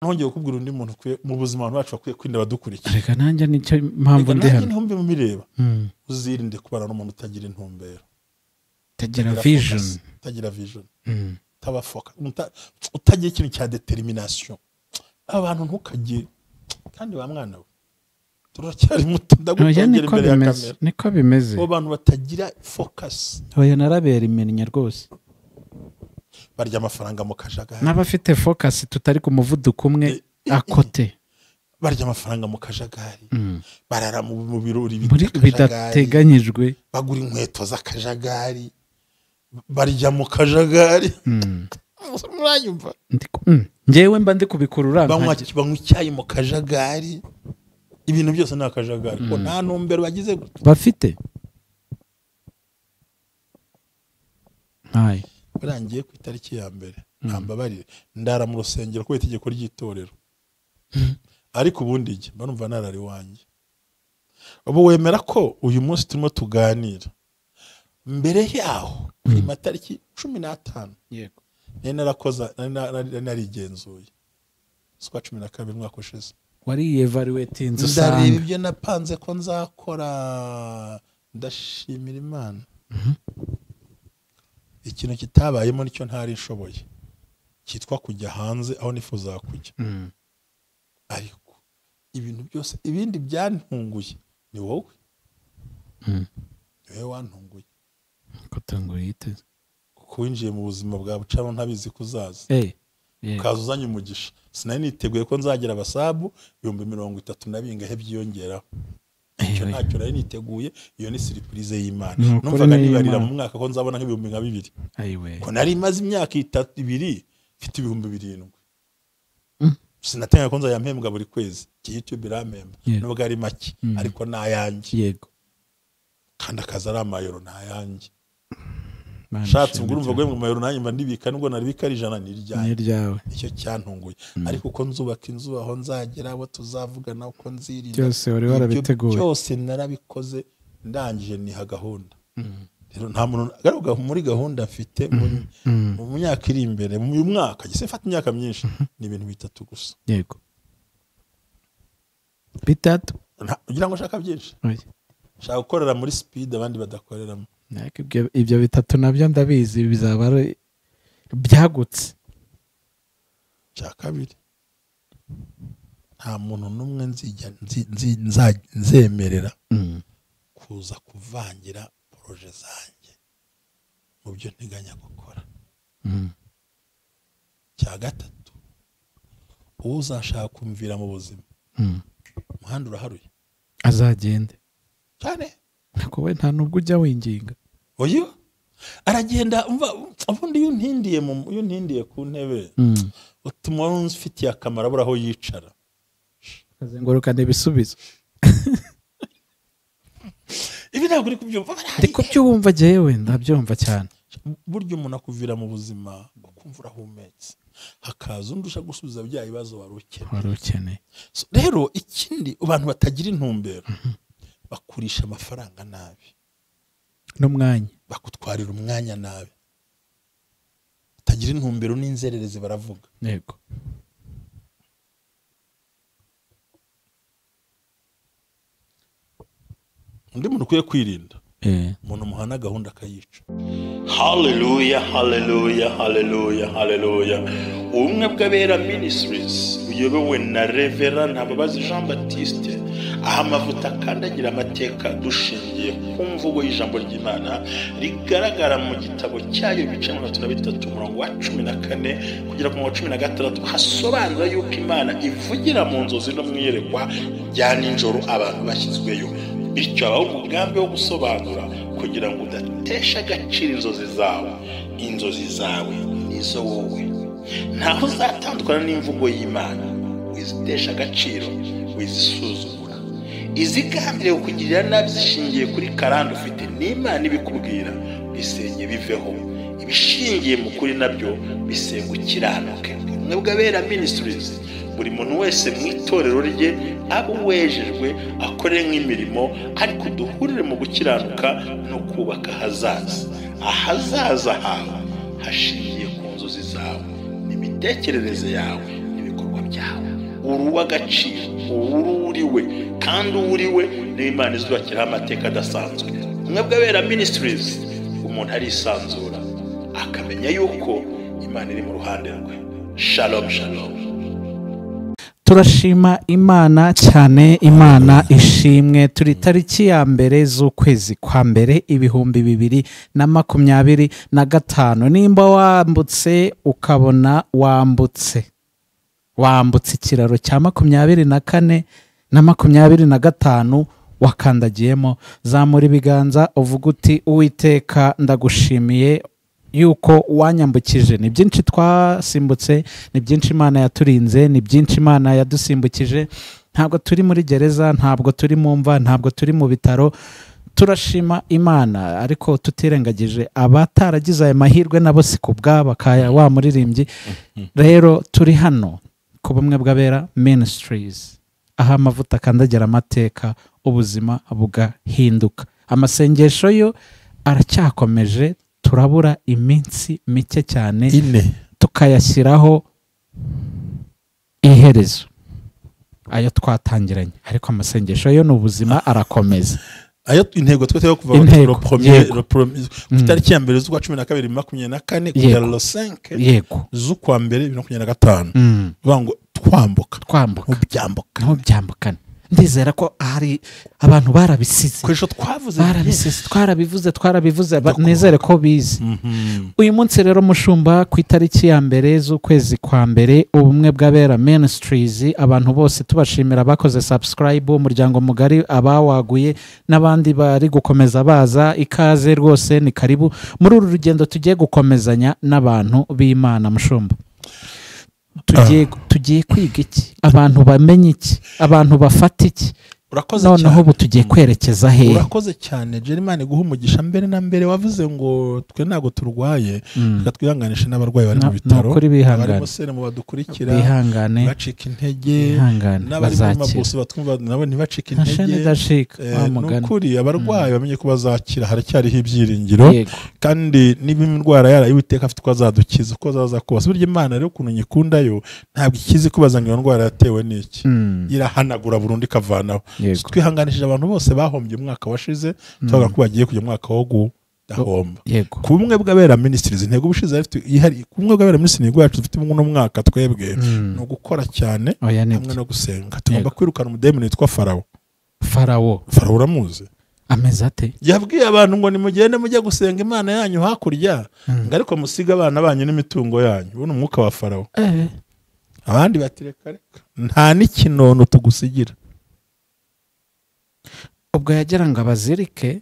Ntongeye kukubwira undi muntu mu buzima abantu bacu bakwiye kwirinda badukurikira. Reka nanjye nicyo mpamvu ndi hano. Nanjye ntumbe mubireba. Uzirinde kubana n'umuntu utagira intumbero. Utagira vision. Utagira vision. Utaba focus. Utagira ikintu cya determination. Abantu ntukajye kandi wa mwana we. Turacyari muto ndagutongera imbere ya kamera. Niko bimeze. Abo bantu batagira focus. Oya narabera imenya rwose. Barya amafaranga mu kajagari. N'abafite focus tutari ku muvuduko umwe akote. Barya amafaranga mu kajagari. Barara mu birori bidateganyijwe. Bagura inkweto z'akajagari. Barya mu kajagari. Muranyumva? Njyewe mba ndi kubikurura. Banywa icyayi mu kajagari. Ibintu byose ni akajagari. Ko nta ntumbero bagize gute. Bafite. Ntayo. Barangiye ku itariki ya mbere ntambabarire ndara mu rusengero ku itegeko ry'itorero. Ariko ubundi jye barumva narari wanjye. Ubu wemera ko uyu munsi turimo tuganira mbere yaho kuri matariki 15 yego nari narakoza nari narigenzuye z'ukwa 12 umwaka ushize wari evaluate inzu usanga ndareba ibyo napanze ko nzakora ndashimira Imana. Ikintu kitabayemo nicyo ntari nshoboye cyitwa kujya hanze aho nifuza kujya. Ariko ibintu byose ibindi byantunguye ni wowe. Ni wowe wantunguye. Kutanguye iteze kuko winjiye mu buzima bwa bucamo ntabizi kuzaza. Ukaza uzanye umugisha. Sinari niteguye ko nzagira abasabu 30,000 na bingahe byiyongeraho. Icyo ntacyo nari niteguye, iyo ni surprise y'Imana. Numvaga nibarira mu mwaka ko nzabona nk'ibihumbi nka 2. Ko nari maze imyaka 2 mfite 7,000. Sinatenga ko nzayampembwa buri kwezi. Iki YouTube irampemba nubwo ari make ariko nayanjye. Yego. Kandi akaza ari amayero nayanjye. Shatse ubwo urumva guhembwa amayero nanjye mba ndibika nubwo naribika ari 100 ni iryawe. Icyo cyantunguye. Ariko uko nzubaka inzu aho nzagera abo tuzavugana uko nzirinda byose wari warabiteguye. Byose narabikoze ndangije niha gahunda. Rero nta muntu agaruka muri gahunda mfite mu myaka iri imbere mu uyu mwaka gise mfata imyaka myinshi ni ibintu bitatu gusa. Yego. Bitatu? Ugira ngo shaka byinshi? Shaka gukorera muri speed abandi badakoreramo. Ibyo bitatu nabyo ndabizi bizaba byagutse. Cya kabiri nta muntu n'umwe nzemerera kuza kuvangira projet zanjye mu byo nteganya gukora. Cya gatatu uzashaka kumvira mu buzima umuhanda uraharuye azagende cyane. Nako we nta nubwo ujya winginga. Oyo aragenda umva ubundi iyo ntindiye ku ntebe utuma unfitiye akamaro abura aho yicara akazengurukana ibisubizo. Ibi ntabwo uri kubyumva. Ndi kubyumva jewe ndabyumva cyane. Burya umuntu akuvira mu buzima ukumva urahumetse hakaza undi ushaka gusubiza bya bibazo wari ukeneye. Rero ikindi abantu batagira intumbero bakurisha amafaranga nabi n'umwanya, bakutwarira umwanya nabi. Batagira intumbero n'inzererezi baravuga. Yego. Undi muntu ukwiye kwirinda umuntu muhana gahunda akayica. Hallelujah, hallelujah, hallelujah, hallelujah. Ubumwe bw'Abera Ministries buyobowe na Reverend Ntababazi Jean Baptiste, aha amavuta akandagira amateka dushingiye ku mvugo y'ijambo ry'Imana rigaragara mu gitabo cyayo ibice 33 umurongo wa 14 kugera ku murongo wa 16, hasobanura yuko Imana ivugira mu nzozi no mu iyerekwa rya nijoro abantu bashyizweyo. Bityo habaho umugambi wo gusobanura kugira ngo udatesha agaciro inzozi zawe. Inzozi zawe nizo wowe, ntaho uzatandukana n'imvugo y'Imana. Wizitesha agaciro, wizisuzugura. Izigambiriye kukugirira nabi zishingiye kuri karande ufite n'Imana ibikubwira, bisenye biveho. Ibishingiye mu kuri nabyo bisenga ukiranuke. Ubumwe bw'Abera Ministries, buri muntu wese mu itorero rye abo wejejwe akore nk'imirimo, ariko duhurire mu gukiranuka no kubaka ahazaza. Ahazaza hawe hashingiye ku nzozi zawe n'imitekerereze yawe n'ibikorwa ibikorwa byawe. Uri uw'agaciro, uri we kandi uwuriwe niyo Imana izubakiraho amateka adasanzwe. Ubumwe bw'Abera Ministries, umuntu arisanzura akamenya yuko Imana iri mu ruhande rwe. Shalom, shalom. Turashima Imana cyane, Imana ishimwe. Turi tariki ya 1 z'ukwezi kwa mbere 2025. Nimba wambutse ukabona wambutse ikiraro cya 24 na 25 wakandagiyemo, zamura ibiganza uvuga uti Uwiteka ndagushimiye yuko wanyambukije. Ni byinshi twasimbutse, ni byinshi Imana yaturinze, ni byinshi Imana yadusimbukije. Ntabwo turi muri gereza, ntabwo turi mu mva, ntabwo turi mu bitaro. Turashima Imana, ariko tutirengagije abataragize aya mahirwe nabo si kubwabo kaya wa muririmbyi. Rero turi hano ku Bumwe bw'Abera Ministries, aho amavuta akandagira amateka, ubuzima bugahinduka. Amasengesho yo aracyakomeje, turabura iminsi mike cyane ine tukayashyiraho iherezo ayo twatangiranye, ariko amasengesho yo ni ubuzima arakomeza. Ayo intego twese yo kuva ku itariki ya 1 z'ukwa 12 2024 kugera le 5 yego z'ukwa mbere 2025, bivuga ngo twambuka ntubyambukane. Ndizera ko hari abantu barabisize, kwisho twavuze barabisize, twarabivuze, nizere ko bize. Uyu munsi rero mushumba, ku itariki ya 1 z'ukwezi kwa mbere, Ubumwe bw'Abera Ministries, abantu bose tubashimira bakoze subscribe, umuryango mugari abawaguye n'abandi bari gukomeza baza, ikaze rwose ni karibu muri uru rugendo tugiye gukomezanya n'abantu b'Imana. Mushumba, tugiye kwiga iki? Abantu bamenye iki? Abantu bafata iki? Noneho ubu tugiye kwerekeza hehe? Urakoze cyane Jerimani guha umugisha. Mbere na mbere wavuze ngo twe ntago turwaye, reka twihanganishe n'abarwayi bari mu bitaro, abarimo serumu badukurikira bacika intege, n'abari mu mabusi batwumva nabo ntibacike intege. Nukuri abarwayi bamenye ko bazakira, haracyariho ibyiringiro, kandi niba indwara yarayiwiteka afite uko azadukiza, uko azaza kose. Burya Imana rero ukuntu nyikundayo, ntabwo ikizi kubaza ngo iyo ndwara yatewe n'iki, irahanagura burundu ikavanaho. Twihanganishije abantu bose bahombye umwaka washize, tuvuga ko bagiye kujya umwaka wo gudahomba. Ku Bumwe bw'Abera Ministries, intego ubushize ihari ku Bumwe bw'Abera Ministries, intego yacu dufite uno mwaka twebwe ni ugukora cyane hamwe no gusenga. Tugomba kwirukana umudemoni witwa Farawo. Farawo uramuzi? Ameze ate? Yabwiye abantu ngo nimugende mujye gusenga Imana yanyu hakurya, ngo ariko musiga abana banyu n'imitungo yanyu. Ubu ni umwuka wa Farawo. Abandi batireka reka, nta n'ikinono tugusigira. Ubwo yagira ngo abazirike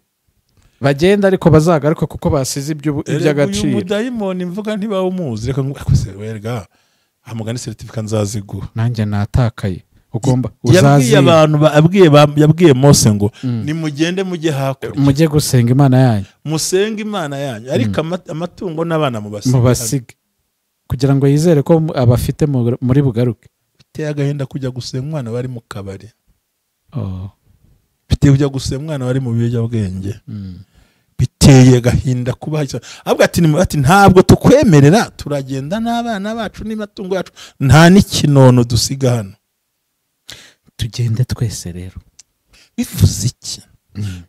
bagenda, ariko bazagaruka kuko basize iby'agaciro. Uyu mudayimoni mvuga ntibawumuzi, reka ngo werga amugani certificate nzaziguha. Nanjye natakaye, ugomba uzazi. Abantu yabwiye Mose ngo nimugende mujye hakurya, mujye gusenga Imana yanyu, musenge Imana yanyu, ariko amatungo n'abana mubasige, kugira ngo yizere ko abafite muri bugaruke. Biteye agahinda kujya gusenga umwana bari mu kabari. Biteye kujya gusenga umwana wari mu biyobyabwenge. Biteye agahinda kuba ahubwo ati ntabwo tukwemerera, turagenda n'abana bacu n'amatungo yacu, nta n'ikinono dusiga hano. Tugende twese rero. Bivuze iki?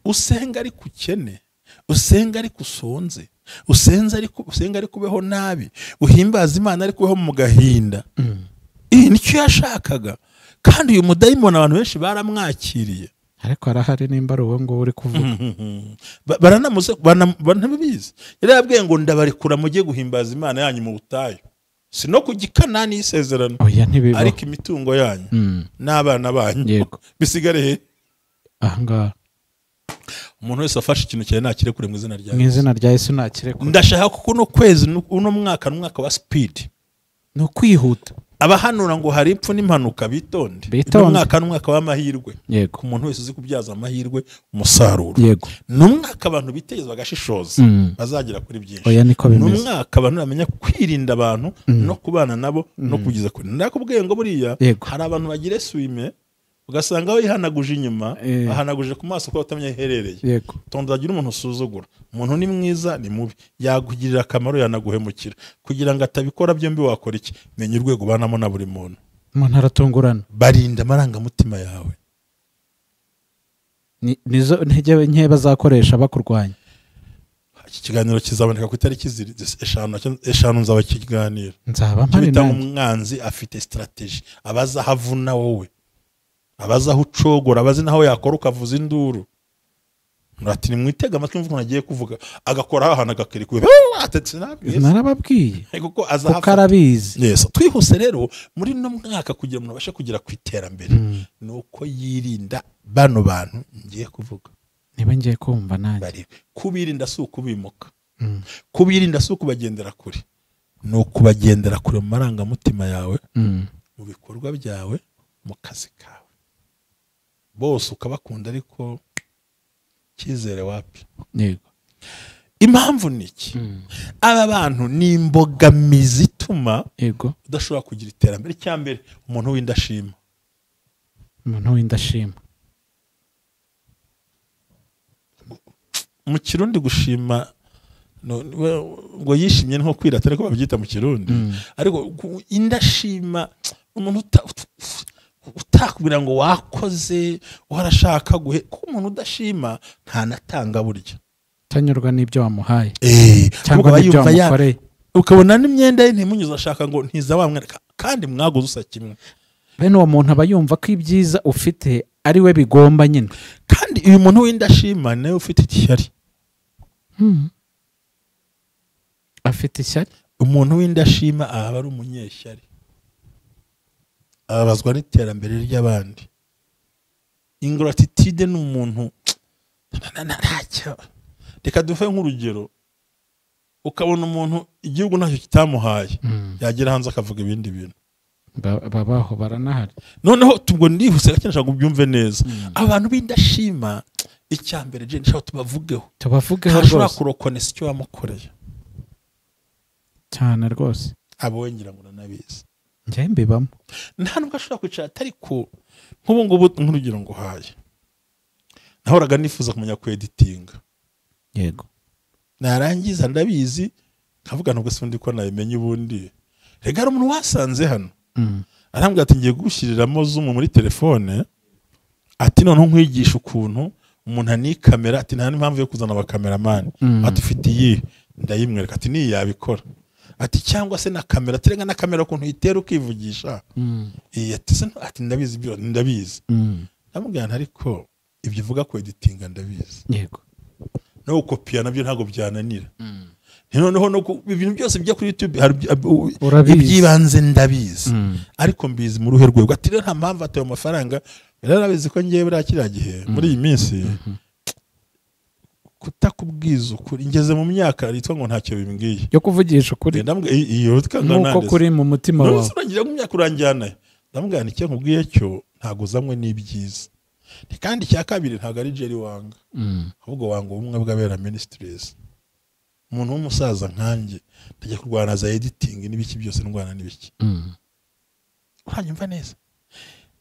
Usenga ariko ukene, usenga ariko usonze, usenga ariko ubeho nabi, uhimbaza Imana ariko ubeho mu gahinda. Iyi nicyo yashakaga, kandi uyu mudayimoni abantu benshi baramwakiriye. Ariko arahari nimba ari uwo ngo uri kuvuga. Baranamuze baranabizi. Yari yabwiye ngo ndabarekura mujye guhimbaza Imana yanyu mu butayu, si no kugikana n'isezerano, ariko imitungo yanyu n'abana banyu bisigare he? Ahangaha. Umuntu wese afashe ikintu cyawe nakirekure mu izina rya Yesu. Mu izina rya Yesu nakirekure. Ndashaka kuko no kwezi uno mwaka n'umwaka wa speed, no kwihuta. Abahanura ngo hari impfu n'impanuka bitonde. Umwaka n'umwaka w'amahirwe. Yego. Umuntu wese uzi kubyaza amahirwe umusaruro. Yego. N'umwaka abantu biteza bagashishoza bazagera kuri byinshi. Oya niko bimeze. N'umwaka abantu bamenya kwirinda abantu no kubana nabo no kugeza kure. Ndakubwiye ngo buriya hari abantu bagira swime ugasanga we yihanaguje inyuma, ahanaguje ku maso ko utamenya iherereye. Tondagira umuntu usuzugura. Umuntu ni mwiza ni mubi, yakugirira akamaro yanaguhemukira. Kugira ngo atabikora byombi wakora iki? Menya urwego ubanamo na buri muntu. Umuntu aratungurana. Barinda amarangamutima yawe. Nizo ntege nke bazakoresha bakurwanya. Iki kiganiro kizaboneka ku itariki 5 nzaba kiganiro. Nzaba mpari nanjye. Umwanzi afite strategy, abaza havuna wowe, abaza aho ucogora, abazi naho yakora ukavuza induru. Ati nimwitega amatwi mvuga nagiye kuvuga, agakora ahantu agakirikuye. Narababwiye kuko azahafata arabizi. Yes, twihuse rero muri no mwaka kugira umuntu abashe kugera ku iterambere nuko yirinda bano bantu ngiye kuvuga. Niba ngiye kumva nanjye. Kubirinda si ukubimuka. Kubirinda si ukubagendera kure. Ni ukubagendera kure mu marangamutima yawe, mu bikorwa byawe, mu kazi kawe. Bose ukabakunda ariko cyizere wapi. Yego. Impamvu ni iki? Aba bantu ni imbogamizi ituma yego udashobora kugira iterambere. Cyambere umuntu w'indashima. Umuntu w'indashima. Mu Kirundi gushima ngo yishimye nko kwirata ariko babyita mu Kirundi. Ariko indashima umuntu utakubwira ngo wakoze warashaka guhe, kuko umuntu udashima ntanatanga burya. Tanyurwa n'ibyo wamuhaye. Cyangwa n'ibyo wamukoreye. Ukabona n'imyenda ye ntimunyuze ashaka ngo ntiza wamwereka kandi mwaguze usa kimwe. Bene uwo muntu aba yumva ko ibyiza ufite ari we bigomba nyine. Kandi uyu muntu w'indashima nawe ufite ishyari. Afite ishyari. Umuntu w'indashima aba ari umunyeshyari. Ababazwa n'iterambere ry'abandi. Ingratitude ni umuntu ntacyo. Reka dufe nk'urugero, ukabona umuntu igihugu ntacyo kitamuhaye, yagera hanze akavuga ibindi bintu. Babaho baranahari. Noneho tubwo ndihuse gake nshaka kubyumve neza. Abantu b'indashima icyambere je nshaka tubavugeho. Tubavugeho rwose. Ashobora kurokonesa icyo wamukoreye. Cyane rwose. Abo ngira ngo nanabizi. Njye mbibamo. Nta nubwo ashobora kwicara atari ko nk'ubu ngubu nk'urugero ngo haye. Nahoraga nifuza kumenya ku editinga. Yego. Narangiza ndabizi nkavuga nubwo se undi ko nabimenye ubundi. Rega hari umuntu wasanze hano. Arambwira ati ngiye gushyiriramo zoom muri telefone, ati noneho nkwigisha ukuntu umuntu ani kamera, ati nta n'impamvu yo kuzana abakameramani. Ati ufite iyi, ndayimwereka, ati niyi yabikora. Ati cyangwa se na kamera, ati renga na kamera ukuntu itera ukivugisha. Ati se ati ndabizi ibyo ndabizi. Ndamubwira nti ariko ibyo uvuga ko editinga ndabizi. Yego. No gukopiya nabyo ntago byananira. Noneho no ibintu byose bijya kuri YouTube ibyibanze ndabizi. Ariko mbizi mu ruhe rwego. Ati rero nta mpamvu atayo mafaranga. Rero nabizi ko ngiye buriya kiriya gihe muri iyi minsi kutakubwiza ukuri ngeze mu myaka yitwa ngo ntacyo bimbwiye. Yo kuvugisha ukuri. Ndamubwira iyo nuko kuri mu mutima wawe. None mu myaka uranjyana. Ndamubwira nti icyo nkubwiye cyo ntago uzanywe n'ibyiza. Kandi cya kabiri ntago ari Jerry wanga. Ahubwo wanga ubumwe bw'abera ministries. Umuntu w'umusaza nkanjye ndajya kurwana za editing n'ibiki byose ndwana n'ibiki. Uranyumva neza.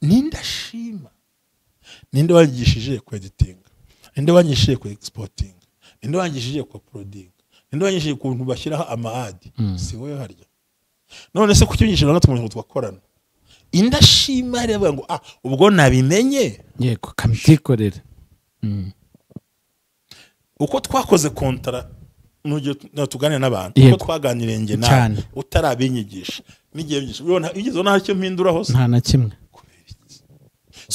Nindashima. Ninde wangishije ku editing? Ninde wangishije ku exporting? Ninde wangishije ku uploading? Ninde wangishije ku bashyiraho ama ad? Si wowe harya. None se kuki unyishije natwe umuntu twakorana? Indashima rero ngo ubwo nabimenye. Yego kamtikorera. Uko twakoze kontara nujye tuganira n'abantu uko twaganiriye nge nawe utarabinyigisha n'igihe byinshi ubona igeze nta cyo mpindura hose nta na kimwe.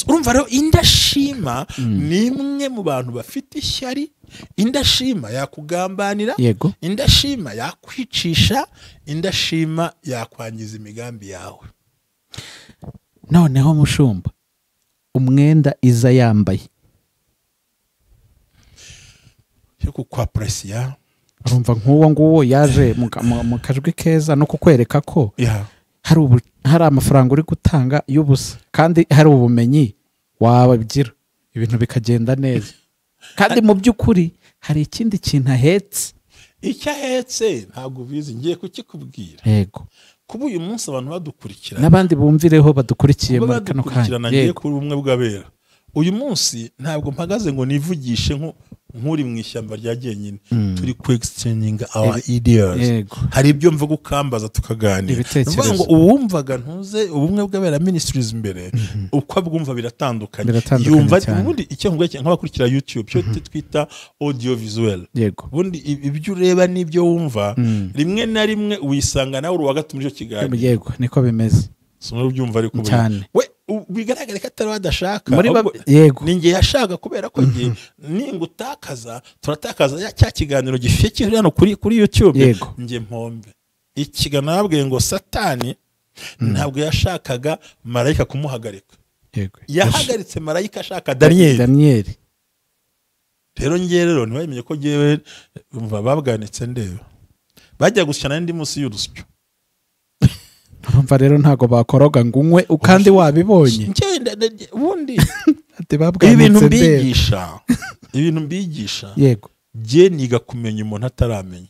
Urumva rero indashima ni imwe mu bantu bafite ishyari. Indashima yakugambanira, indashima yakwicisha, indashima yakwangiza imigambi yawe. Noneho mushumba umwenda iza yambaye yo kukwa presiya. Urumva nk'uwo nguwo yaje mu kajwi keza no kukwereka ko hari amafaranga uri gutanga y'ubusa kandi hari ubumenyi wabagira ibintu bikagenda neza. Kandi mu by'ukuri hari ikindi kintu ahetse. Icyo ahetse ntabwo ubizi, ngiye kukikubwira. Yego. Kuba uyu munsi abantu badukurikirana n'abandi bumvireho badukurikiye muri kano kanya, ngiye kuri ubumwe bw'abera Uyu munsi ntabwo mpagaze ngo nivugishe nk'uri mu ishyamba rya jyenyine, turi ku exchanging our ideas. Hari ibyo mvuga ukambaza tukaganira. Ngo uwumvaga ntuze ubumwe bw'abera ministries imbere uko abwumva biratandukanye. Yumva ubundi icyo mvuga nk'abakurikira YouTube cyo twita audio visual. Ubundi ibyo ureba n'ibyo wumva rimwe na rimwe wisanga nawe uri uwa muri icyo kiganiro. Yego niko bimeze. Sinari ubyumva ariko we bigaragara ko atari badashaka, yego ninjye yashaka kubera ko nge ningutakaza turatakaza cya kiganiro gifite kiri hano kuri YouTube. Nge mpombe ikiganiro nababwiye ngo Satani ntabwo yashakaga marayika kumuhagarika, yahagaritse marayika ashaka Daniel. Rero nge rero ntibamenye ko ngewe babwanitse ndeba bajya gushyana n'indi munsi y'urusyo. Urumva rero ntago bakoroga ngo unywe kandi wabibonye. Ubundi ibintu mbigisha yego je niga kumenya umuntu ataramenya.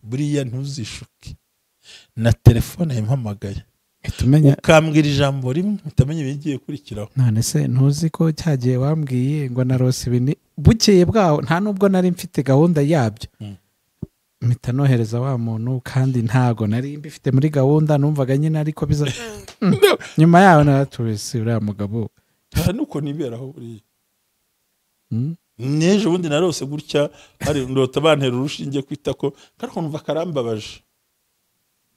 Buriya ntuzishuke na telefone yampamagaye ukambwira ijambo rimwe utamenye ibigiye kurikiraho. None se ntuzi ko cyagiye wambwiye ngo narose ibintu bukeye bwaho nta nubwo nari mfite gahunda yabyo, mpita nohereza wa muntu kandi ntago nari mbifite muri gahunda, numvaga nyine ariko biza nyuma yaho naraturese uriya mugabo nuko niberaho buriya. N'ejo bundi narose gutya hari ndota bantera urushinge kwita ko ariko numva karambabaje,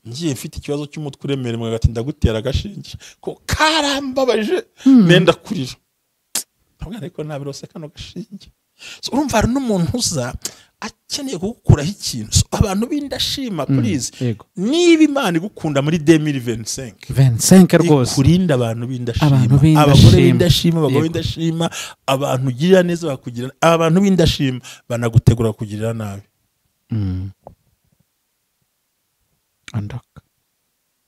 ngiye mfite ikibazo cy'umutwe uremere mwe gati ndagutera agashinge ko karambabaje nenda kurira ntabwo ariko nabirose kano gashinge. So urumva hari n'umuntu uza akeneye kugukuraho ikintu. So abantu b'indashima please, niba Imana igukunda muri 2025 rwose ikurinda abantu b'indashima, abagore b'indashima, abagabo b'indashima, abantu ugirira neza bakugirira, abantu b'indashima banagutegura kugirira nabi. Andaka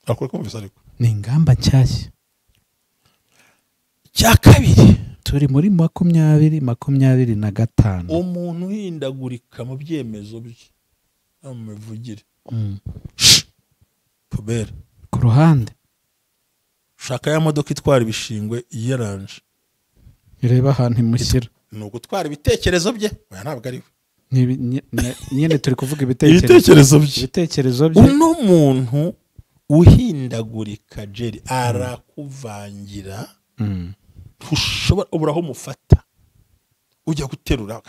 akora kumvisa ariko ni ingamba nshyashya. Cya kabiri turi muri 2025. Umuntu uhindagurika mu byemezo bye no mu mivugire, pubere ku ruhande, shaka ya modoka itwara ibishingwe iyaranje, ireba ahantu imushyira, ni ugutwara ibitekerezo bye. Oya ntabwo ari we, nyine turi kuvuga ibitekerezo bye. Ibitekerezo bye. Uno muntu uhindagurika Jerry arakuvangira, ushobora uburaho umufata ujya guterura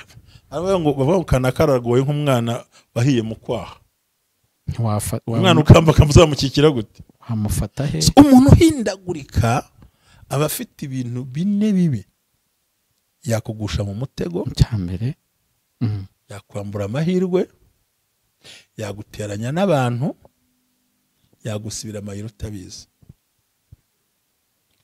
aravuga ngo bavuga kana karagoye nk'umwana wahiye mu kwaha, umwana ukamba kamuzamukikira gute, amufata he? Umuntu uhindagurika aba afite ibintu bine bibi: yakugusha mu mutego cyambere, yakwambura amahirwe, yaguteranya n'abantu, yagusibira amayira utabizi.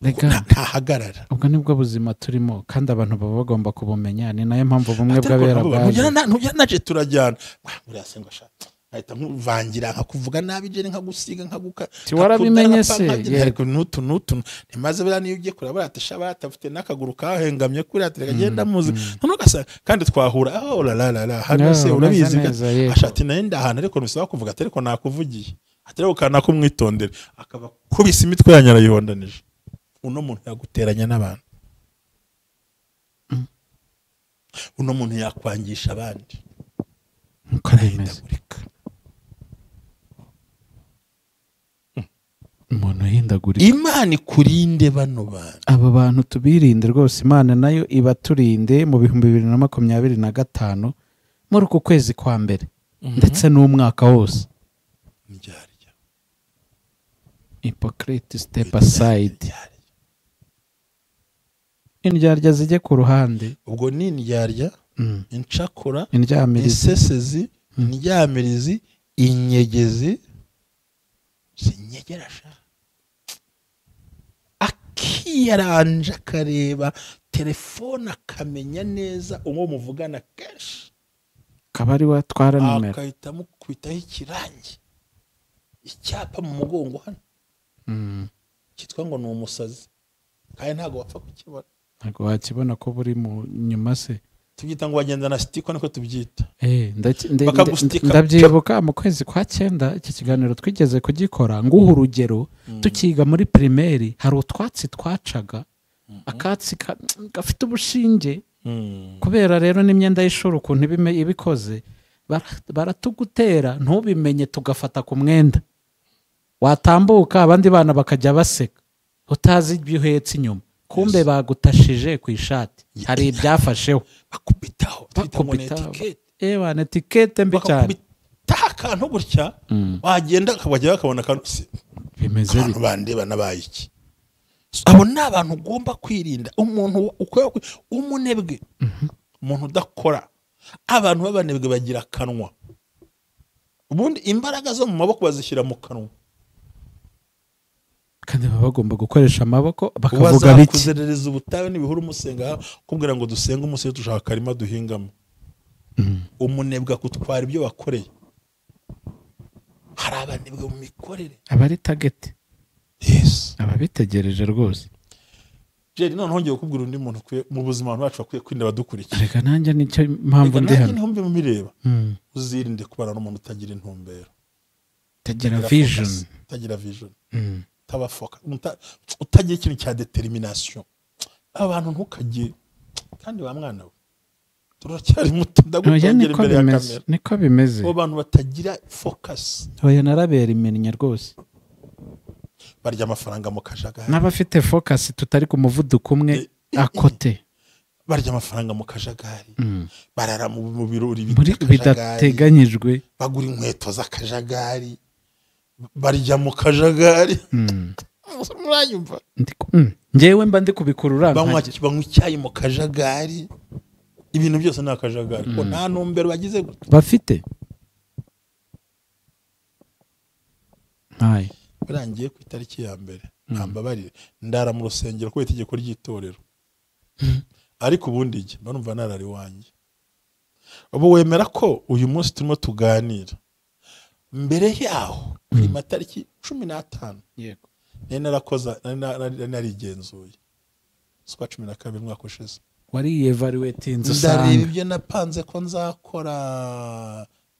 Ntahagarara. Ubwo nibwo buzima turimo kandi abantu baba bagomba kubumenya, ni nayo mpamvu bumwe bw'abera bwaje. Ntujya naje turajyana uriya senga ahita nkuvangira nkakuvuga nabi je nkagusiga nkaguka warabimenye se ariko nutu ntimaze buriya niyo ugiye kureba baratasha batafite n'akaguru kahengamye kuri atereka genda muzi none ugasanga kandi twahura oh la la la hano se urabizi ashati naye ndahana ariko nusaba kuvuga ariko nakuvugiye atereko kana kumwitondera akaba kubisa imitwe yanyarayihondanije. Uno muntu yaguteranya n'abantu, uno muntu yakwangisha abandi, ukarahindagurika. Umuntu uhindagurika. Imana ikurinde bano bantu, aba bantu tubirinde rwose. Imana nayo ibaturinde mu 2025 muri uku kwezi kwa mbere ndetse n'umwaka wose. Indyarya, hypocrite step aside, indyarya zijye ku ruhande. Ubwo ni indyarya, incakura, insesezi, indyamirizi, inyegezi, sinyegerasha akiyaranje akareba telefone akamenya neza uwo muvugana kenshi, akaba ari we atwara nimero, akahita amukubitaho ikirangi, icyapa mu mugongo hano cyitwa ngo ni umusazi, kandi ntabwo wapfa kukibona, ntabwo wakibona ko buri mu nyuma se. Tubyita ngo bagenda na sitiko, niko tubyita. Bakagustika. Ndabyibuka mu kwezi kwa 9 iki kiganiro twigeze kugikora, nguha urugero tukiga muri primaire hari utwatsi twacaga, akatsi gafite ubushinge, kubera rero n'imyenda y'ishuri ukuntu ibikoze, baratugutera ntubimenye, tugafata ku mwenda, watambuka abandi bana bakajya baseka utazi ibyo uhetse inyuma, kumbe bagutashije ku ishati hari ibyafasheho, bakubitaho, ewa etikete mbi cyane, bakubitaho akantu gutya, wagenda bakajya bakabona akantu bimeze bite, bandeba nabaye iki. Abo ni abantu ugomba kwirinda. Umuntu umunebwe, umuntu udakora. Abantu b'abanebwe bagira akanwa, ubundi imbaraga zo mu maboko bazishyira mu kanwa, kandi baba bagomba gukoresha amaboko bakavuga biki. Kuzerereza ubutayu n'ibihuru umusenga kubwira ngo dusenge umuseye dushaka akarima duhingamo. Umunebwe akutwara ibyo wakoreye. Hari abanebwe mu mikorere, abari target. Yes, ababitegereje rwose. Jerry, none hongeye kukubwira undi muntu mu buzima abantu bacu bakwiye kwirinda badukurikiye. Reka nanjye nicyo mpamvu ndi hano. Nanjye ntumbe mu mireba. Uzirinde kubana n'umuntu utagira intumbero, utagira vision, utagira vision. Tabafoka, utagira ikintu cya determination. Abantu ntukajye kandi ba mwana we turacyari muto, ndagutongera imbere ya kamera. Niko bimeze. Abo bantu batagira focus. Oya narabera imenya rwose. Barya amafaranga mu kajagari. N'abafite focus tutari ku muvuduko umwe akote. Barya amafaranga mu kajagari. Barara mu birori bidateganyijwe. Bagura inkweto z'akajagari. Barya mu kajagari. Muranyumva? Njyewe mba ndi kubikurura. Banywa icyayi mu kajagari. Ibintu byose ni akajagari. Ko nta ntumbero bagize gute. Bafite. Ntayo. Birangiye ku itariki ya 1 ntambabarire ndara mu rusengero ku itegeko ry'itorero. Ariko ubundi jye mba narari wanjye. Ubu wemera ko uyu munsi turimo tuganira, mbere yaho kuri matariki 15 yego nari narakoza, nari narigenzuye z'ukwa 12 umwaka ushize, wari evaluating usanga ndareba ibyo napanze ko nzakora,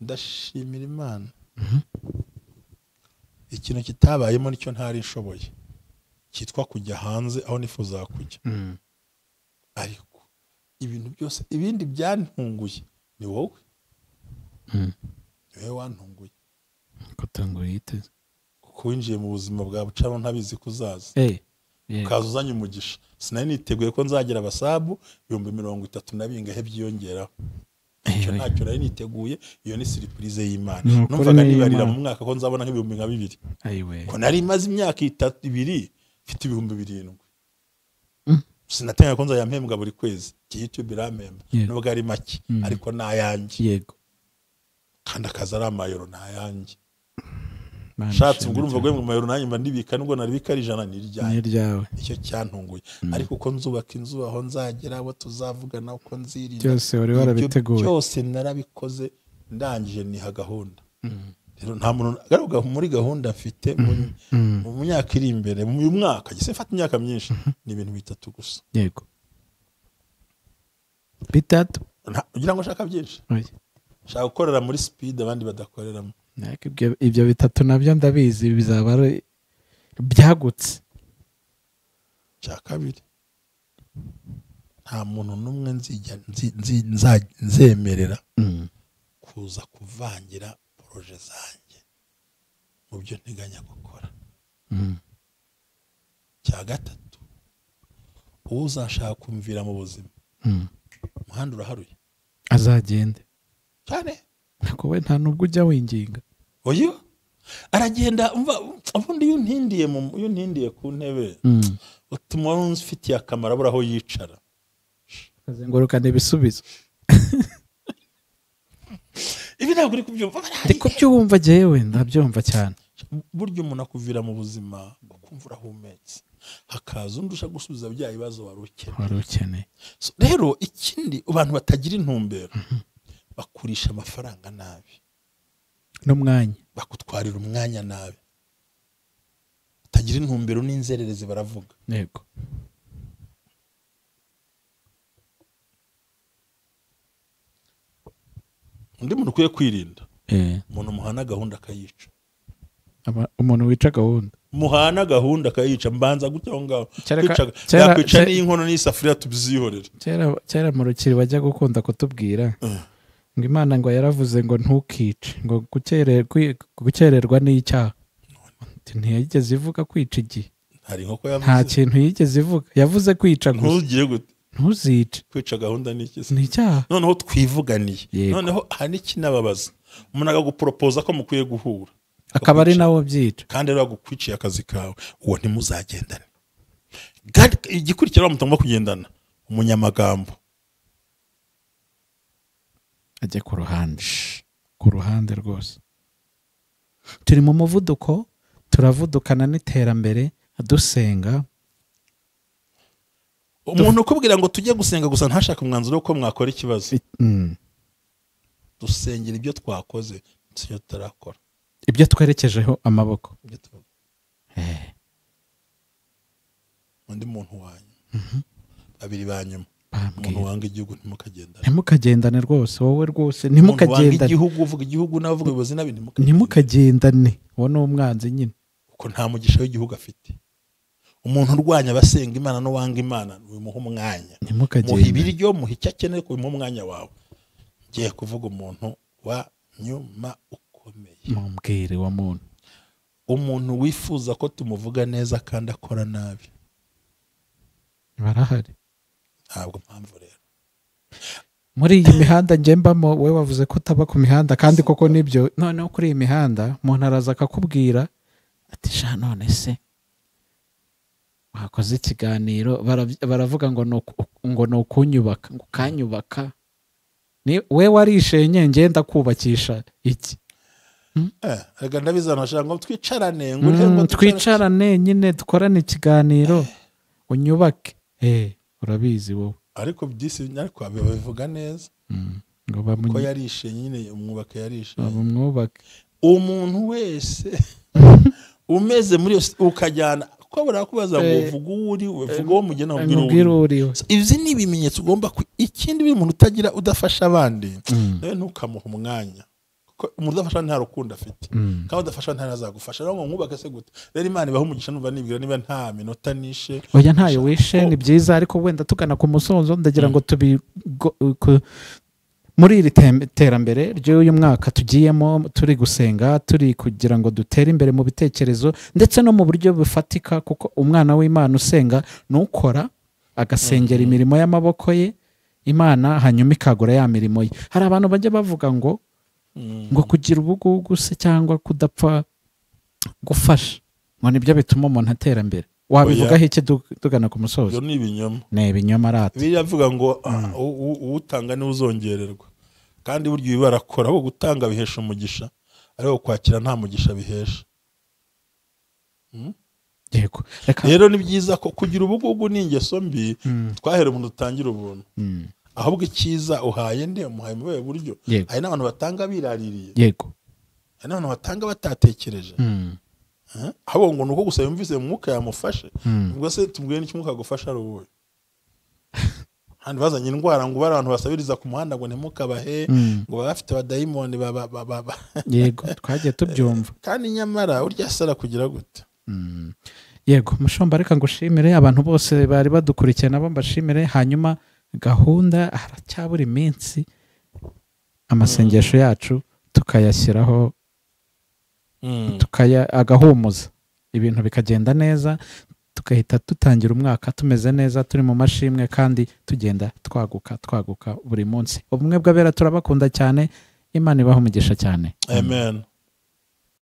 ndashimira Imana. Ikintu kitabayemo nicyo ntari nshoboye, cyitwa kujya hanze aho nifuza kujya. Ariko ibintu byose ibindi byantunguye ni wowe. Ni wowe wantunguye. Kutanguye iteze. Kuko winjiye mu buzima bwa bucaro ntabizi kuzaza. Ukaza uzanye umugisha. Sinari niteguye ko nzagira abasabu 30,000 na bingahe byiyongeraho. Icyo ntacyo nari niteguye, iyo ni surprise y'Imana. Numvaga nibarira mu mwaka ko nzabona nk'ibihumbi nka 2. Ayiwe. Ko nari maze imyaka 2 mfite 7,000. Sinatenga ko nzayampembwa buri kwezi. YouTube irampemba nubwo ari make ariko nayanjye. Yego. Kandi akaza ari amayero nayanjye. Shatse ubwo urumva gwe mu mayero nanjye mba ndibika nubwo naribika ari 100 niryawe. Icyo cyantunguye. Ariko uko nzubaka inzu aho nzagera abo tuzavugana uko nzirinda. Byose wari warabiteguye. Byose narabikoze ndangije niha gahunda. Rero nta muntu garuka muri gahunda mfite mu myaka iri imbere mu uyu mwaka gise mfata imyaka myinshi ni ibintu bitatu gusa. Yego. Bitatu. Ugira ngo shaka byinshi. Shaka gukorera muri speed abandi badakoreramo. Ibyo bitatu nabyo ndabizi bizaba byagutse. Cya kabiri, nta muntu n'umwe nzemerera kuza kuvangira proje zanjye mu byo nteganya gukora. Cya gatatu, uzashaka kumvira mu buzima umuhanda uraharuye azagende cyane. Nako we nta nubwo ujya winginga. Oyo aragenda umva ubundi iyo ntindiye ku ntebe utuma unfitiye akamaro abura aho yicara akazengurukana ibisubizo. Ibi ntabwo uri kubyumva. Ndi kubyumva jewe ndabyumva cyane. Buryo umuntu akuvira mu buzima ukumva urahumetse hakaza undi ushaka gusubiza bya bibazo wari ukeneye. Rero ikindi abantu batagira intumbero bakurisha amafaranga nabi n'umwanya, bakutwarira umwanya nabi. Batagira intumbero n'inzererezi baravuga. Yego. Undi muntu ukwiye kwirinda, umuntu muhana gahunda akayica. Umuntu wica gahunda, muhana gahunda akayica, mbanza gutya aho ngaho yakwica n'inkono n'isafuriya tubyihorere. Kera mu rukiri bajya gukunda kutubwira ngo Imana ngo yaravuze ngo ntukice, ngo gukererwa n'icyaha. Ntiyigeze ivuga kwica igihe. Nta kintu yigeze ivuga, yavuze kwica gusa. Ntuzice. Kwica gahunda ni iki? Ni icyaha. Noneho twivuganiye. Noneho hari n'ikinababaza, umuntu akaguporopoza ko mukwiye guhura, akaba ari nawo byica, kandi rero agukwiciye akazi kawe, uwo ntimuzagendane. Igikurikira mutagomba kugendana, umunyamagambo ajye ku ruhande, ku ruhande rwose. Turi mu muvuduko, turavudukana n'iterambere, dusenga. Umuntu ukubwira ngo tujye gusenga gusa ntashaka umwanzuro w'uko mwakora ikibazo. Dusengera ibyo twakoze, ibyo tutarakora, ibyo twerekejeho amaboko. Undi muntu wanyu babiri ba nyuma, umuntu wanga igihugu ntimukagendane. Ntimukagendane rwose, wowe rwose ntimukagendane. Igihugu uvuga igihugu n'abavuga ubuyobozi nabi, ntimukagendane. Uwo ni umwanzi nyine, kuko nta mugisha w'igihugu afite. Umuntu urwanya abasenga Imana no wanga Imana, wimuha umwanya, muha ibiryo, muha icyo akeneye, kubimuha umwanya wawe. Ngiye kuvuga umuntu wa nyuma ukomeye. Mumbwire wa muntu. Umuntu wifuza ko tumuvuga neza kandi akora nabi. Barahari. Ntabwo mpamvu rero. Muri iyi mihanda njye mbamo, wowe wavuze ko utaba ku mihanda kandi koko nibyo. Noneho kuri iyi mihanda umuntu araza akakubwira ati sha none se wakoze ikiganiro, baravuga ngo ngo ni ukunyubaka, ngo ukanyubaka. Ni we warishenye ngenda kubakisha iki? Rega ndabizana bashaka ngo twicarane, ngo twicarane nyine dukorane ikiganiro unyubake. Urabizi wowe. Ariko byisi ariko babivuga neza. Ngo ko yarishenye nyine, umwubake yarishenye. Umwubake. Umuntu wese umeze muri ukajyana ko barakubaza ngo vuga uri we, vuga uwo mugena ubwira uri we. Izi ni ibimenyetso ugomba. Ikindi biri umuntu utagira udafasha abandi, nawe ntukamuha umwanya, kuko umuntu udafasha nta rukundo afite, kandi udafasha nta azagufasha. Rero ngo nkubake se gute? Rero Imana ibaha umugisha, numva nibwira niba nta minota nishe. Oya ntayo wishe, ni byiza. Ariko wenda tugana ku musozo, ndagira ngo tubi muri iri terambere ry'uyu mwaka tugiyemo, turi gusenga, turi kugira ngo dutere imbere mu bitekerezo ndetse no mu buryo bufatika, kuko umwana w'Imana usenga nukora agasengera imirimo y'amaboko ye, Imana hanyuma ikagura ya mirimo ye. Hari abantu bajya bavuga ngo ngo kugira ubugugu se cyangwa kudapfa gufasha ngo nibyo bituma umuntu atera imbere. Wabivugaho iki tugana ku musozo? Ibyo ni ibinyoma. Ni ibinyoma arata. Biravuga ngo utanga ni uzongererwa, kandi buryo ibi barakora. Aho gutanga bihesha umugisha, ariko kwakira nta mugisha bihesha. Yego. Rero ni byiza ko kugira ubugugu ni ingeso mbi, twahera umuntu utangira ubuntu. Ahubwo icyiza uhaye nde, umuhaye mu buhe buryo? Hari n'abantu batanga biraririye. Yego. Hari n'abantu batanga batatekereje. Ahubwo ngo nuko gusa yumvise umwuka yamufashe. Ubwo se tubwiye n'iki umwuka agufasha ari uwuhe? Handi bazanye indwara ngo bari abantu basabiriza ku muhanda ngo ntimukabahe, ngo baba bafite abadayimoni baba. Yego, twagiye tubyumva. Kandi nyamara urya sara kugira gute? Yego, mushomba reka ngushimire abantu bose bari badukurikiye, nabo mbashimire. Hanyuma gahunda haracyabura iminsi, amasengesho yacu tukayashyiraho, tukaya agahumuza, ibintu bikagenda neza, tugahita dutangira umwaka tumeze neza, turi mu mashimwe kandi tugenda twaguka twaguka buri munsi. Ubumwe bw'abera turabakunda cyane, Imana ibahe umugisha cyane. Amen.